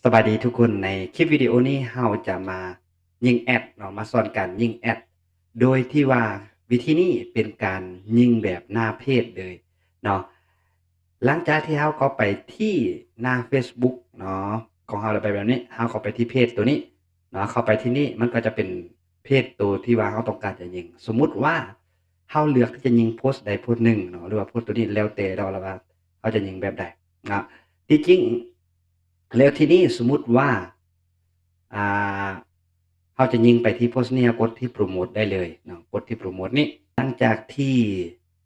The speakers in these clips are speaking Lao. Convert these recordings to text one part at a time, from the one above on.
ສະບາຍດີທຸກຄົນ, ໃນຄລິບວິດີໂອນີ້ເຮົາຈະມາຍິງແອັດເນາະ, ມາສອນການຍິງແອັດ ໂດຍທີ່ວ່າວິທີນີ້ເປັນການຍິງແບບໜ້າເພຈເລີຍເນາະ. ຫຼັງຈາກທີ່ເຮົາເຂົ້າໄປທີ່ໜ້າເຟສບຸກເນາະ ຂອງເຮົາແລ້ວ ໄປແບບນີ້ ເຮົາເຂົ້າໄປທີ່ເພຈໂຕນີ້ເນາະ, ເຂົ້າໄປທີ່ນີ້ມັນກໍຈະເປັນເພຈໂຕທີ່ວ່າເຮົາຕ້ອງການຈະຍິງ. ສົມມຸດວ່າເຮົາເລືອກທີ່ຈະຍິງໂພສໃດໂພສໜຶ່ງເນາະ ຫຼືວ່າໂພສໂຕນີ້ ແລ້ວແຕ່ເນາະ ແລ້ວວ່າເຮົາຈະຍິງແບບໃດເນາະ. ທີ່ຈິງ ແລ້ວທີນີ້ສົມມຸດວ່າ ອ່າ ເຮົາຈະຍິງໄປທີ່ໂພສນີ້ ເຮົາກົດທີ່ໂປຣໂມດໄດ້ເລີຍເນາະ, ກົດທີ່ໂປຣໂມດນີ້. ຫຼັງຈາກທີ່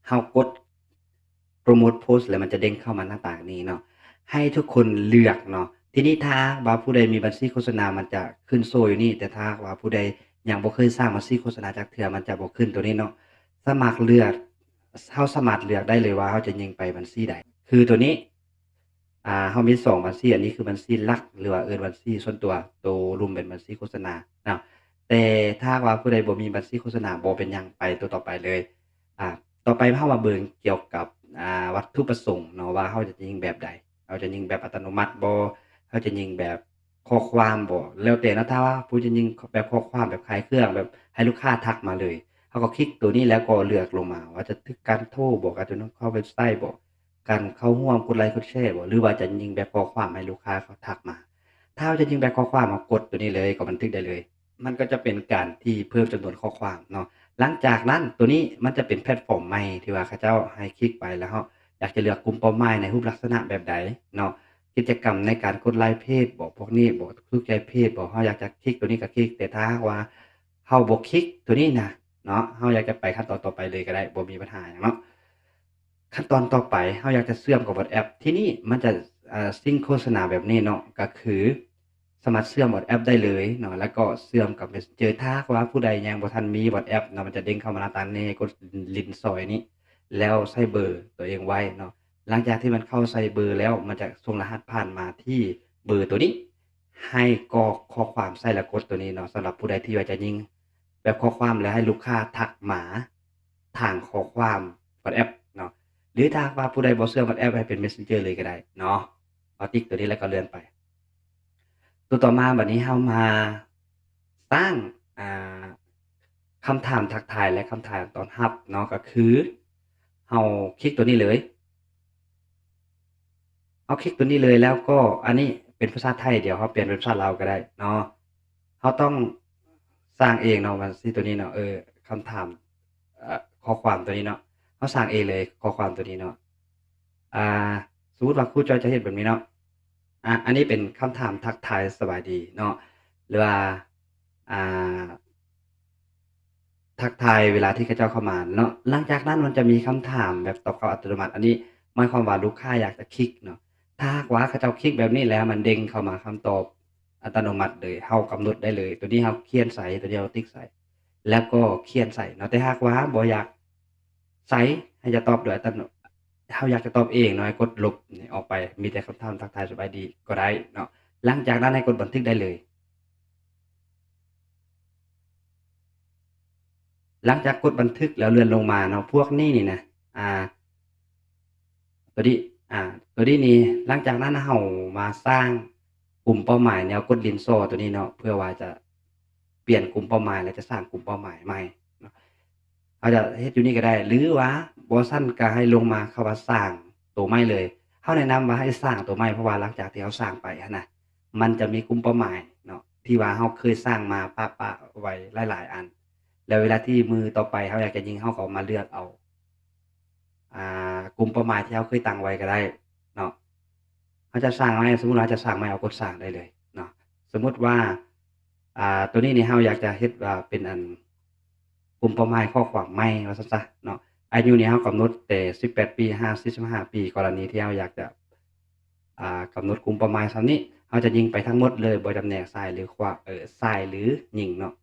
ເຮົາກົດໂປຣໂມດໂພສແລ້ວ ມັນຈະເດ້ງເຂົ້າມາໜ້າຕ່າງນີ້ເນາະ, ໃຫ້ທຸກຄົນເລືອກເນາະ. ທີນີ້ຖ້າຫາກວ່າຜູ້ໃດມີບັນຊີໂຄສະນາ ມັນຈະຂຶ້ນໂຊຢູ່ນີ້, ແຕ່ຖ້າຫາກວ່າຜູ້ໃດຍັງບໍ່ເຄີຍສ້າງບັນຊີໂຄສະນາຈັກເທື່ອ ມັນຈະບໍ່ຂຶ້ນໂຕນີ້ເນາະ. ສາມາດເລືອກ ເຮົາສາມາດເລືອກໄດ້ເລີຍວ່າເຮົາຈະຍິງໄປບັນຊີໃດ. ຄືໂຕນີ້ ອ່າ ເຮົາມີສອງບັນຊີ, ອັນນີ້ຄືບັນຊີຫຼັກ ຫຼືວ່າເອີ້ນບັນຊີສ່ວນຕົວ, ໂຕລຸ່ມເປັນບັນຊີໂຄສະນາເນາະ. ແຕ່ຖ້າຫາກວ່າຜູ້ໃດບໍ່ມີບັນຊີໂຄສະນາ ບໍ່ເປັນຫຍັງ, ໄປໂຕຕໍ່ໄປເລີຍ. ອ່າ ຕໍ່ໄປເຮົາມາເບິ່ງກ່ຽວກັບ ອ່າ ວັດຖຸປະສົງເນາະ ວ່າເຮົາຈະຍິງແບບໃດ, ເຮົາຈະຍິງແບບອັດຕະໂນມັດບໍ່, ເຮົາຈະຍິງແບບ ຂໍ້ຄວາມບໍ່ ແລ້ວແຕ່ເນາະ. ຖ້າວ່າຜູ້ຈະຍິງແບບຂໍ້ຄວາມ ແບບຂາຍເຄື່ອງ ແບບໃຫ້ລູກຄ້າທັກມາເລີຍ, ເຮົາກໍຄລິກໂຕນີ້ແລ້ວກໍເລືອກລົງມາວ່າຈະຖືກການໂທບໍ່, ການໂທເຂົ້າເວັບໄຊບໍ່, ການເຂົ້າຮ່ວມ ກົດໄລກົດແຊບໍ່ ຫຼືວ່າຈະຍິງແບບຂໍ້ຄວາມໃຫ້ລູກຄ້າເຂົາທັກມາ. ຖ້າເຮົາຈະຍິງແບບຂໍ້ຄວາມ ເຮົາກົດໂຕນີ້ເລີຍ ກໍບັນທຶກໄດ້ເລີຍ. ມັນກໍຈະເປັນການທີ່ເພີ່ມຈຳນວນຂໍ້ຄວາມເນາະ. ຫຼັງຈາກນັ້ນ ໂຕນີ້ມັນຈະເປັນແພລດຟອມໃໝ່ທີ່ວ່າເຂົາເຈົ້າໃຫ້ຄລິກໄປ ແລ້ວເຮົາຢາກຈະເລືອກກຸ່ມເປົ້າໝາຍໃນຮູບລັກສະນະແບບໃດເນາະ. ກິດຈະກຳໃນການກົດໄລເພຈບໍ ພວກນີ້ບໍ ຖືກໃຈເພຈບໍ ເຮົາຢາກຈະຄລິກໂຕນີ້ກໍຄລິກ, ແຕ່ຖ້າຫາກວ່າເຮົາບໍ່ຄລິກໂຕນີ້ນະເນາະ ເຮົາຢາກຈະໄປຂັ້ນຕອນຕໍ່ໄປເລີຍກໍໄດ້ ບໍ່ມີບັນຫາຫຍັງເນາະ. ຂັ້ນຕອນຕໍ່ໄປເຮົາຢາກຈະເຊື່ອມກັບວັອດແອັບ, ທີນີ້ມັນຈະ ເອີ ຊິງໂຄສະນາແບບນີ້ເນາະ ກໍຄືສາມາດເຊື່ອມວັອດແອັບໄດ້ເລີຍເນາະ ແລ້ວກໍເຊື່ອມກັບເມສເຊັນເຈີ. ຖ້າຫາກວ່າຜູ້ໃດຍັງບໍ່ທັນມີວັອດແອັບເນາະ ມັນຈະເດ້ງເຂົ້າມາໜ້າຕ່າງນີ້ ໃຫ້ກົດລິ້ນຊອຍນີ້ ແລ້ວໃສ່ເບີຕົວເອງໄວ້ເນາະ. ຫຼັງຈາກທີ່ມັນເຂົ້າໃສ່ເບີແລ້ວ ມັນຈະສົ່ງລະຫັດຜ່ານມາທີ່ເບີໂຕນີ້ ໃຫ້ກອກຂໍ້ຄວາມໃສ່ແລ້ວກົດໂຕນີ້ເນາະ. ສຳລັບຜູ້ໃດທີ່ວ່າຈະຍິງແບບຂໍ້ຄວາມ ແລ້ວໃຫ້ລູກຄ້າທັກມາທາງຂໍ້ຄວາມວັອດແອັບເນາະ ຫຼືຖ້າຫາກວ່າຜູ້ໃດບໍ່ເຊື່ອວັອດແອັບ ໃຫ້ເປັນເມສເຊັນເຈີເລີຍກໍໄດ້ເນາະ. ເຮົາຕິກໂຕນີ້ແລ້ວກໍເລື່ອນໄປ. ໂຕຕໍ່ມາບັດນີ້ເຮົາມາສ້າງ ອ່າ ຄຳຖາມທັກທາຍ ແລະ ຄຳຖາມຕ້ອນຮັບເນາະ ກໍຄືເຮົາຄລິກໂຕນີ້ເລີຍ. ເຮົາຄລິກໂຕນີ້ເລີຍ ແລ້ວກໍອັນນີ້ເປັນພາສາໄທ, ດຽວເຮົາປ່ຽນເປັນພາສາລາວກໍໄດ້ເນາະ. ເຮົາຕ້ອງສ້າງເອງເນາະ ບັນຊີໂຕນີ້ເນາະ, ເອີ ຄຳຖາມ ເອີ ຂໍ້ຄວາມໂຕນີ້ເນາະ, ເຮົາສ້າງເອງເລີຍ ຂໍ້ຄວາມໂຕນີ້ເນາະ. ອ່າ ສົມມຸດວ່າຄູຈອຍຈະເຮັດແບບນີ້ເນາະ. ອ່າ ອັນນີ້ເປັນຄຳຖາມທັກທາຍສະບາຍດີເນາະ ຫຼືວ່າ ອ່າ ທັກທາຍເວລາທີ່ເຂົາເຈົ້າເຂົ້າມາເນາະ. ຫຼັງຈາກນັ້ນມັນຈະມີຄຳຖາມແບບຕອບເຂົ້າອັດຕະໂນມັດ, ອັນນີ້ໝາຍຄວາມວ່າລູກຄ້າຢາກຈະຄລິກເນາະ. ຖ້າຫາກວ່າເຂົາເຈົ້າຄລິກແບບນີ້ແລ້ວ ມັນເດ້ງເຂົ້າມາຄຳຕອບອັດຕະໂນມັດເລີຍ, ເຮົາກຳນົດໄດ້ເລີຍ ໂຕນີ້ເຮົາຂຽນໃສ່ ໂຕນີ້ເຮົາຕິກໃສ່ ແລ້ວກໍຂຽນໃສ່ເນາະ. ແຕ່ຫາກວ່າບໍ່ຢາກໃສ່ ໃຫ້ຈະຕອບໂດຍອັດຕະໂນ ເຮົາຢາກຈະຕອບເອງເນາະ ໃຫ້ກົດລົບນີ້ອອກໄປ, ມີແຕ່ຄຳຖາມທັກທາຍສະບາຍດີກໍໄດ້ເນາະ. ຫຼັງຈາກນັ້ນໃຫ້ກົດບັນທຶກໄດ້ເລີຍ. ຫຼັງຈາກກົດບັນທຶກແລ້ວເລື່ອນລົງມາເນາະ, ພວກນີ້ນີ້ນະ ອ່າ ໂຕນີ້ ອ່າ ໂຕນີ້ນີ້ ຫຼັງຈາກນັ້ນເຮົາມາສ້າງກຸ່ມເປົ້າໝາຍແນວກົດລິ້ນຊອໂຕນີ້ເນາະ ເພື່ອວ່າຈະປ່ຽນກຸ່ມເປົ້າໝາຍ ແລະ ຈະສ້າງກຸ່ມເປົ້າໝາຍໃໝ່ເນາະ. ເຮົາຈະເຮັດຢູ່ນີ້ກໍໄດ້ ຫຼືວ່າບໍ່ຊັ້ນກໍໃຫ້ລົງມາຄຳວ່າສ້າງໂຕໃໝ່ເລີຍ. ເຮົາແນະນຳວ່າໃຫ້ສ້າງໂຕໃໝ່ ເພາະວ່າຫຼັງຈາກທີ່ເຮົາສ້າງໄປຫັ້ນນະ ມັນຈະມີກຸ່ມເປົ້າໝາຍເນາະ ທີ່ວ່າເຮົາເຄີຍສ້າງມາປະໆໄວ້ຫຼາຍໆອັນ, ແລ້ວເວລາທີ່ມື້ຕໍ່ໄປເຮົາຢາກຈະຍິງ ເຮົາກໍມາເລືອກເອົາ ອ່າ ກຸ່ມເປົ້າໝາຍທີ່ເຮົາເຄີຍຕັ້ງໄວ້ກໍໄດ້ເນາະ. ເຮົາຈະສ້າງໃໝ່ ສົມມຸດວ່າເຮົາຈະສ້າງໃໝ່ ເຮົາກົດສ້າງໄດ້ເລີຍເນາະ. ສົມມຸດວ່າ ອ່າ ໂຕນີ້ນີ້ເຮົາຢາກຈະເຮັດວ່າເປັນອັນ ກຸ່ມເປົ້າໝາຍຂໍ້ຄວາມໃໝ່ວ່າຊັ້ນຊະເນາະ. ອາຍຸນີ້ເຮົາກຳນົດແຕ່ສິບແປດປີຫາສີ່ສິບຫ້າປີ, ກໍລະນີທີ່ເຮົາຢາກຈະ ອ່າ ກຳນົດກຸ່ມເປົ້າໝາຍສ່ຳນີ້ ເຮົາຈະຍິງໄປທັງໝົດເລີຍ ບໍ່ຈຳແນກຊາຍ ຫຼື ຂວາ ເອີ ຊາຍ ຫຼື ຍິງເນາະ.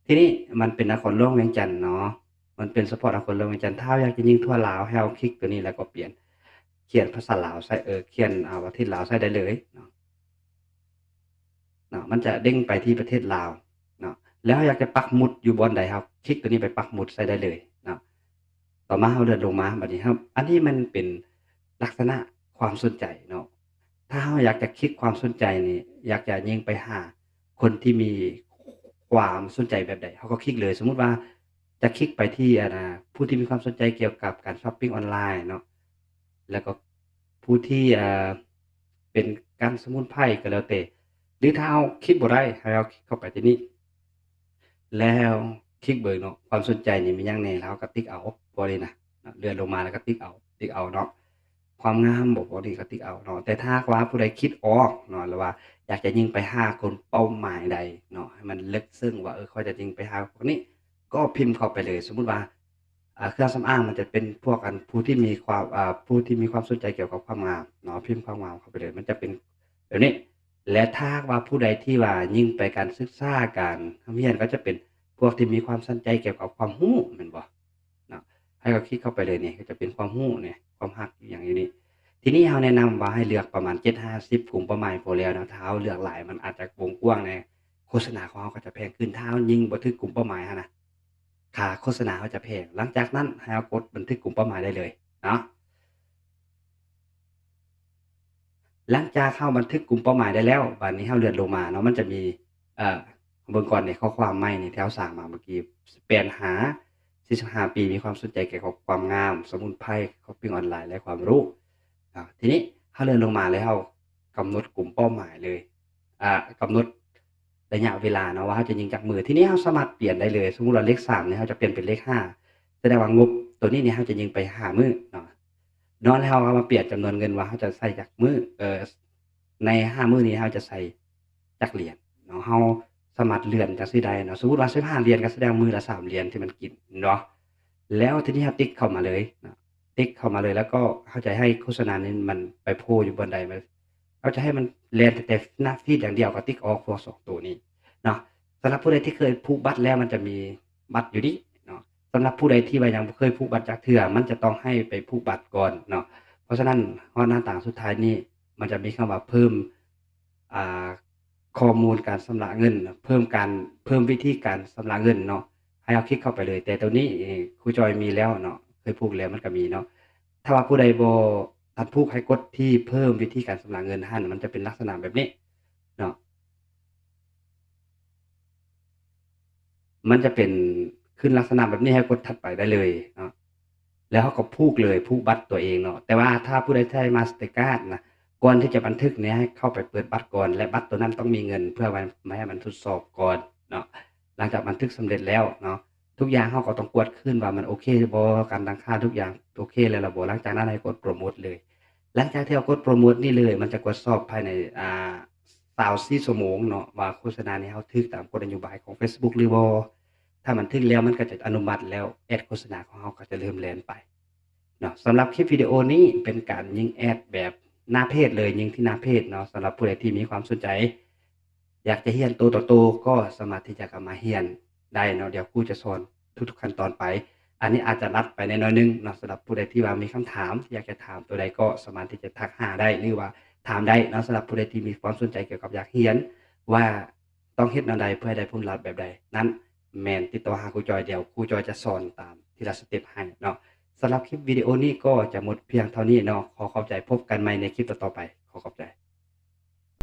ທີນີ້ມັນເປັນນະຄອນຫຼວງວຽງຈັນເນາະ, ມັນເປັນສະເພາະນະຄອນຫຼວງວຽງຈັນ. ຖ້າເຮົາຢາກຈະຍິງທົ່ວລາວ ໃຫ້ເຮົາຄລິກໂຕນີ້ແລ້ວກໍປ່ຽນ ຂຽນພາສາລາວໃສ່ ເອີ ຂຽນ ອ່າ ປະເທດລາວໃສ່ໄດ້ເລີຍເນາະ. ເນາະ ມັນຈະເດ້ງໄປທີ່ປະເທດລາວເນາະ. ແລ້ວເຮົາຢາກຈະປັກໝຸດຢູ່ບ່ອນໃດ ເຮົາຄລິກໂຕນີ້ໄປປັກໝຸດໃສ່ໄດ້ເລີຍເນາະ. ຕໍ່ມາເຮົາເລື່ອນລົງມາ ບັດນີ້ເຮົາ ອັນນີ້ມັນເປັນລັກສະນະຄວາມສົນໃຈເນາະ. ຖ້າເຮົາຢາກຈະຄລິກຄວາມສົນໃຈນີ້ ຢາກຈະຍິງໄປຫາຄົນທີ່ມີຄວາມສົນໃຈແບບໃດ ເຮົາກໍຄລິກເລີຍ. ສົມມຸດວ່າຈະຄລິກໄປທີ່ ອັນນ່າ ຜູ້ທີ່ມີຄວາມສົນໃຈກ່ຽວກັບການຊັອບປິງອອນລາຍເນາະ ແລ້ວກໍຜູ້ທີ່ ເປັນການສະໝຸນໄພກໍແລ້ວແຕ່ ຫຼືຖ້າເຮົາຄລິກບໍ່ໄດ້ ໃຫ້ເຮົາຄລິກເຂົ້າໄປທີ່ນີ້ ແລ້ວຄລິກເບິ່ງເນາະ ຄວາມສົນໃຈນີ້ມີຫຍັງແດ່ ແລ້ວເຮົາກໍຕິກເອົາ ພວກນີ້ນະ ເລື່ອນລົງມາແລ້ວກໍຕິກເອົາ ຕິກເອົາເນາະ ຄວາມງາມບໍ ພວກນີ້ກໍຕິກເອົາເນາະ. ແຕ່ຖ້າຫາກວ່າຜູ້ໃດຄິດອອກເນາະ ຫຼືວ່າຢາກຈະຍິງໄປຫາຄົນເປົ້າໝາຍໃດເນາະ ໃຫ້ມັນເລິກເຊິ່ງວ່າ ເອີ ຂ້ອຍຈະຍິງໄປຫາພວກນີ້ ກໍພິມເຂົ້າໄປເລີຍ. ສົມມຸດວ່າ ອ່າ ເຄື່ອງສຳອາງ ມັນຈະເປັນພວກ ອັນ ຜູ້ທີ່ມີຄວາມ ອ່າ ຜູ້ທີ່ມີຄວາມສົນໃຈກ່ຽວກັບຄວາມງາມເນາະ ພິມຄວາມງາມເຂົ້າໄປເລີຍ ມັນຈະເປັນແບບນີ້. ແລະ ຖ້າຫາກວ່າຜູ້ໃດທີ່ວ່າຍິງໄປການສຶກສາ ການຮ່ຳຮຽນ ກໍຈະເປັນພວກທີ່ມີຄວາມສົນໃຈກ່ຽວກັບຄວາມຮູ້ ແມ່ນບໍ່ເນາະ. ໃຫ້ເຮົາຄລິກເຂົ້າໄປເລີຍນີ້ ກໍຈະເປັນຄວາມຮູ້ນີ້ ຄວາມຮັກ ອີ່ຫຍັງຢູ່ນີ້. ທີນີ້ເຮົາແນະນຳວ່າໃຫ້ເລືອກປະມານເຈັດຫາສິບກຸ່ມເປົ້າໝາຍພໍແລ້ວເນາະ. ຖ້າເຮົາເລືອກຫຼາຍ ມັນອາດຈະວົງກວ້າງແດ່ ໂຄສະນາຂອງເຮົາກໍຈະແພງຂຶ້ນ. ຖ້າເຮົາຍິງບໍ່ຖືກກຸ່ມເປົ້າໝາຍຫັ້ນນະ ຄ່າໂຄສະນາເຮົາຈະແພງ. ຫຼັງຈາກນັ້ນໃຫ້ເຮົາກົດບັນທຶກກຸ່ມເປົ້າໝາຍໄດ້ເລີຍເນາະ. ຫຼັງຈາກເຮົາບັນທຶກກຸ່ມເປົ້າໝາຍໄດ້ແລ້ວ ບາດນີ້ເຮົາເລື່ອນລົງມາເນາະ ມັນຈະມີ ເອີ ເບິ່ງກ່ອນນີ້ ຂໍ້ຄວາມໃໝ່ນີ້ທີ່ເຮົາສ້າງມາເມື່ອກີ້ ສິບແປດຫາ ສີ່ສິບຫ້າປີ ມີຄວາມສົນໃຈກ່ຽວກັບຄວາມງາມ, ສະໝຸນໄພ, ຊັອບປິງອອນລາຍ ແລະ ຄວາມຮູ້ເນາະ. ທີນີ້ເຮົາເລື່ອນລົງມາແລ້ວ ເຮົາກຳນົດກຸ່ມເປົ້າໝາຍເລີຍ ອ່າ ກຳນົດໄລຍະເວລາເນາະ ວ່າເຮົາຈະຍິງຈັກມື້. ທີນີ້ເຮົາສາມາດປ່ຽນໄດ້ເລີຍ. ສົມມຸດວ່າເລກສາມນີ້ ເຮົາຈະປ່ຽນເປັນເລກຫ້າ ສະແດງວ່າງົບໂຕນີ້ນີ້ ເຮົາຈະຍິງໄປຫ້າມື້ເນາະ ເນາະ ແລ້ວເຮົາກໍມາປ່ຽນຈຳນວນເງິນວ່າເຮົາຈະໃສ່ຈັກມື້ ເອີ ໃນຫ້າມື້ນີ້ເຮົາຈະໃສ່ຈັກຫຼຽນເນາະ. ເຮົາສາມາດເລື່ອນຈັ່ງຊີ້ໄດ້ເນາະ. ສົມມຸດວ່າສິບຫ້າຫຼຽນ ກໍສະແດງມື້ລະສາມຫຼຽນທີ່ມັນກິນເນາະ. ແລ້ວທີນີ້ເຮົາຕິກເຂົ້າມາເລີຍເນາະ ຕິກເຂົ້າມາເລີຍ ແລ້ວກໍເຮົາຈະໃຫ້ໂຄສະນານີ້ມັນໄປໂຜຢູ່ບ່ອນໃດ ມັນ ເຮົາຈະໃຫ້ມັນແລ່ນແຕ່ໜ້າຟີດຢ່າງດຽວ ກໍຕິກອອກພວກສອງໂຕນີ້ເນາະ. ສຳລັບຜູ້ໃດທີ່ເຄີຍຜູກບັດແລ້ວ ມັນຈະມີບັດຢູ່ນີ້ເນາະ. ສຳລັບຜູ້ໃດທີ່ວ່າຍັງບໍ່ເຄີຍຜູກບັດຈັກເທື່ອ ມັນຈະຕ້ອງໃຫ້ໄປຜູກບັດກ່ອນເນາະ. ເພາະສະນັ້ນ ຮອດໜ້າຕ່າງສຸດທ້າຍນີ້ ມັນຈະມີຄຳວ່າເພີ່ມ ອ່າ ຂໍ້ມູນການຊຳລະເງິນ ເພີ່ມການ ເພີ່ມວິທີການຊຳລະເງິນເນາະ. ໃຫ້ເຮົາຄລິກເຂົ້າໄປເລີຍ. ແຕ່ໂຕນີ້ຄູຈອຍມີແລ້ວເນາະ ເຄີຍຜູກແລ້ວ ມັນກໍມີເນາະ. ຖ້າວ່າຜູ້ໃດບໍ່ທັນຜູກ ໃຫ້ກົດທີ່ເພີ່ມວິທີການຊຳລະເງິນຫັ້ນ ມັນຈະເປັນລັກສະນະແບບນີ້ເນາະ. ມັນຈະເປັນຂຶ້ນລັກສະນະແບບນີ້ ໃຫ້ກົດຖັດໄປໄດ້ເລີຍເນາະ. ແລ້ວເຮົາກໍຜູກເລີຍ ຜູກບັດຕົວເອງເນາະ. ແຕ່ວ່າຖ້າຜູ້ໃດໃຊ້ມາສເຕີກາດນະ ກ່ອນທີ່ຈະບັນທຶກນີ້ ໃຫ້ເຂົ້າໄປເປີດບັດກ່ອນ ແລະ ບັດຕົວນັ້ນຕ້ອງມີເງິນ ເພື່ອໄວ້ໃຫ້ມັນທົດສອບກ່ອນເນາະ. ຫຼັງຈາກບັນທຶກສຳເລັດແລ້ວເນາະ ທຸກຢ່າງເຮົາກໍຕ້ອງກວດຄືນວ່າມັນໂອເຄບໍ່ ການຕັ້ງຄ່າທຸກຢ່າງໂອເຄແລ້ວລະບໍ່. ຫຼັງຈາກນັ້ນໃຫ້ກົດໂປຣໂມດເລີຍ. ຫຼັງຈາກທີ່ເຮົາກົດໂປຣໂມດນີ້ເລີຍ ມັນຈະກວດສອບພາຍໃນ ອ່າ ຊາວສີ່ຊົ່ວໂມງເນາະ ວ່າໂຄສະນານີ້ເຮົາຖືກຕາມກົດນະໂຍບາຍຂອງເຟສບຸກຫຼືບໍ່. ຖ້າມັນຖືກແລ້ວ ມັນກໍຈະອະນຸມັດແລ້ວ ແອດໂຄສະນາຂອງເຮົາກໍຈະເລີ່ມແລ່ນໄປເນາະ. ສຳລັບຄລິບວິດີໂອນີ້ເປັນການຍິງແອດແບບໜ້າເພຈເລີຍ ຍິງທີ່ໜ້າເພຈເນາະ. ສຳລັບຜູ້ໃດທີ່ມີຄວາມສົນໃຈ ຢາກຈະຮຽນໂຕຕໍ່ໂຕ ກໍສາມາດທີ່ຈະເຂົ້າມາຮຽນໄດ້ເນາະ. ດຽວຄູຈະສອນທຸກໆຂັ້ນຕອນໄປ. ອັນນີ້ອາດຈະລັດໄປແດ່ໜ້ອຍໜຶ່ງເນາະ. ສຳລັບຜູ້ໃດທີ່ວ່າມີຄຳຖາມ ຢາກຈະຖາມໂຕໃດ ກໍສາມາດທີ່ຈະທັກຫາໄດ້ ຫຼືວ່າຖາມໄດ້ເນາະ. ສຳລັບຜູ້ໃດທີ່ມີຄວາມສົນໃຈກ່ຽວກັບຢາກຮຽນວ່າຕ້ອງເຮັດແນວໃດເພື່ອໃຫ້ໄດ້ຜົນລັບແບບໃດນັ້ນ ແມ່ນຕິດຕໍ່ຫາຄູຈອຍ. ດຽວຄູຈອຍຈະສອນຕາມທີລະສະເຕັບໃຫ້ເນາະ. ສຳລັບຄລິບວິດີໂອນີ້ກໍຈະໝົດພຽງເທົ່ານີ້ເນາະ. ຂໍຂອບໃຈ. ພົບກັນໃໝ່ໃນຄລິບຕໍ່ໆໄປ. ຂໍຂອບໃຈ.